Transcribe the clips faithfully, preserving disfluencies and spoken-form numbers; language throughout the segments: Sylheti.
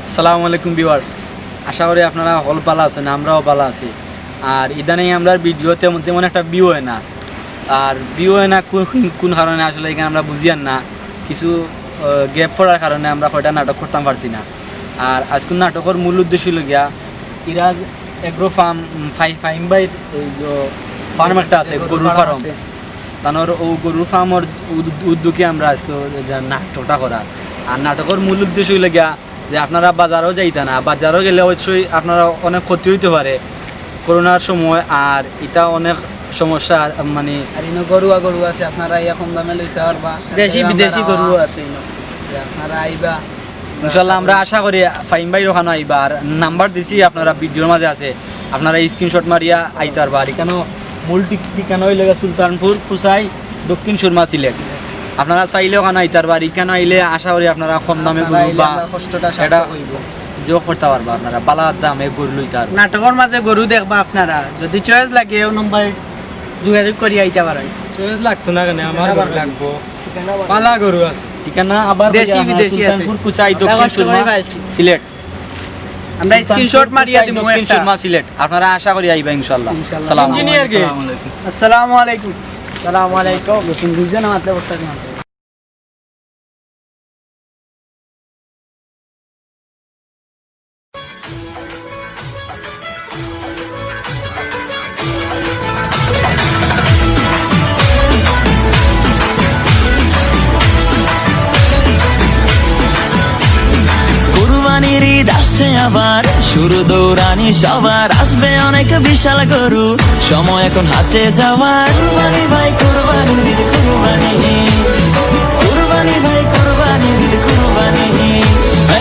আসসালামু আলাইকুম ভিউয়ার্স, আশা করি আপনারা হকল ভালা আছেন, আমরাও ভালা আছি। আর ইদানিং আমরার ভিডিও তেমন তেমন একটা ভিউ হয় না। আর ভিউ হয় না কোন, কোন কারণে, আসলে ইখান আমরা বুঝিয়ার না। কিছু গ্যাপ পড়ার কারণে আমরা কয়টা নাটক করতাম পারছি না। আর আইজকুর নাটকর মূল উদ্দেশ্য অইলো গিয়া ইরাজ এগ্রো ফার্ম, ফাই-, ফাহিম ভাইর ওই যে ফার্ম একটা আছে, গরুর ফার্ম। তানর অউ গরুর ফার্মর উদ-, উদ্যোগে আমরা আইজকে যে নাটকটা করার। আর নাটকর মূল উদ্দেশ্য অইলো গিয়া যে আপনারা বাজারো যাইতা না, বাজারো গেলে অবশ্যই আপনারা অনেক ক্ষতি অইতে পারে করোনার সময়। আর ইটা অনেক সমস্যা, মানে আর ইনো গরুয়া গরু আছে, আপনারা ইয়া কম দামে লইতা পারবা। দেশি বিদেশি গরু আছে ইনো। যে আপনারা আইবা। ইনশাআল্লাহ, আমরা আশা করি ফাহিম ভাইর ওখানো আইবা। আর নাম্বার দিছি, আপনারা ভিডিওর মাঝে আছে, আপনারা স্ক্রিনশট মারিয়া আইতা পারবা। আর ইখানো মূল ঠিক-, ঠিকানা অইলো গিয়া সুলতানপুর কুচাই, দক্ষিণ সুরমা, সিলেট। আপনারা চাইলে ওখানো আইতা পারবা। আর ইখানো আইলে আশা করি আপনারা কম দামে আপনারা গরু আইলে বা আমরা কষ্টটা সার্থক এটা অইবো। যোগ করতা পারবা, আপনারা ভালা দামে গরু লইতা পারবা। নাটকর মাঝে গরু দেখবা আপনারা, যদি চয়েস লাগে, অউ নম্বরে যোগাযোগ করি আইতা পারইন। চয়েস লাগতো না কেনে, আমার গরু লাগবো। ভালা গরু আছে। ঠিকানা আবার দেশি কইয়া, বিদেশি আছে। সুলতানপুর কুচাই, দক্ষিণ সুরমা, সিলেট। আমরা সুলতানপুর স্ক্রিনশট মারিয়া কুচাই, দিমু দক্ষিণ একটা। সুরমা, সিলেট। আপনারা আশা করি আইবা ইনশাআল্লাহ। ইনশাআল্লাহ। সালাম। ইঞ্জিনিয়ার কে? আসসালামু আলাইকুম। আসসালামু আলাইকুম। আসসালামু আলাইকুম। কুরবানির ঈদ আসছে আবার, শুরু দৌড়ানি সবার, আসবে অনেক বিশাল গরু, সময় এখন হাটে যাওয়ার। কুরবানি ভাই, কুরবানি, ঈদ কুরবানি। কুরবানি ভাই, কুরবানি, ঈদ কুরবানি।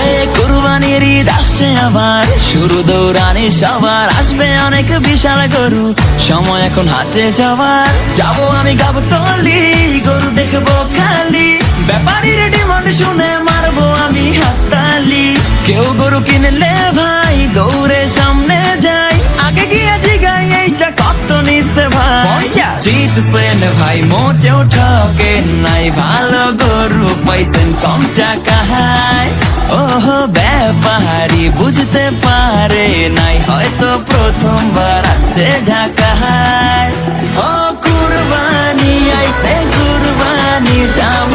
এই কুরবানির ঈদ আসছে আবার, শুরু দৌড়ানি সবার, আসবে অনেক বিশাল গরু, সময় এখন হাটে যাওয়ার। যাবো আমি গাবতলি, গরু দেখবো খালি, ব্যাপারীর ডিমান্ড শুনে মারবো আমি হাততালি। কেউ গরু কিনলে ভাই, দৌড়ে সামনে যাই, আগে গিয়া জিগাই এইটা কত নিছে ভাই। পঞ্চাশ। জিতছেন ভাই, মোটেও ঠকেন নাই, ভালো গরু পাইছেন কম টাকায়। ওহো, ব্যাপারী বুঝতে পারে নাই, হয়তো প্রথমবার আসছে ঢাকায়। ও কুরবানি আইছে, কুরবানি জাম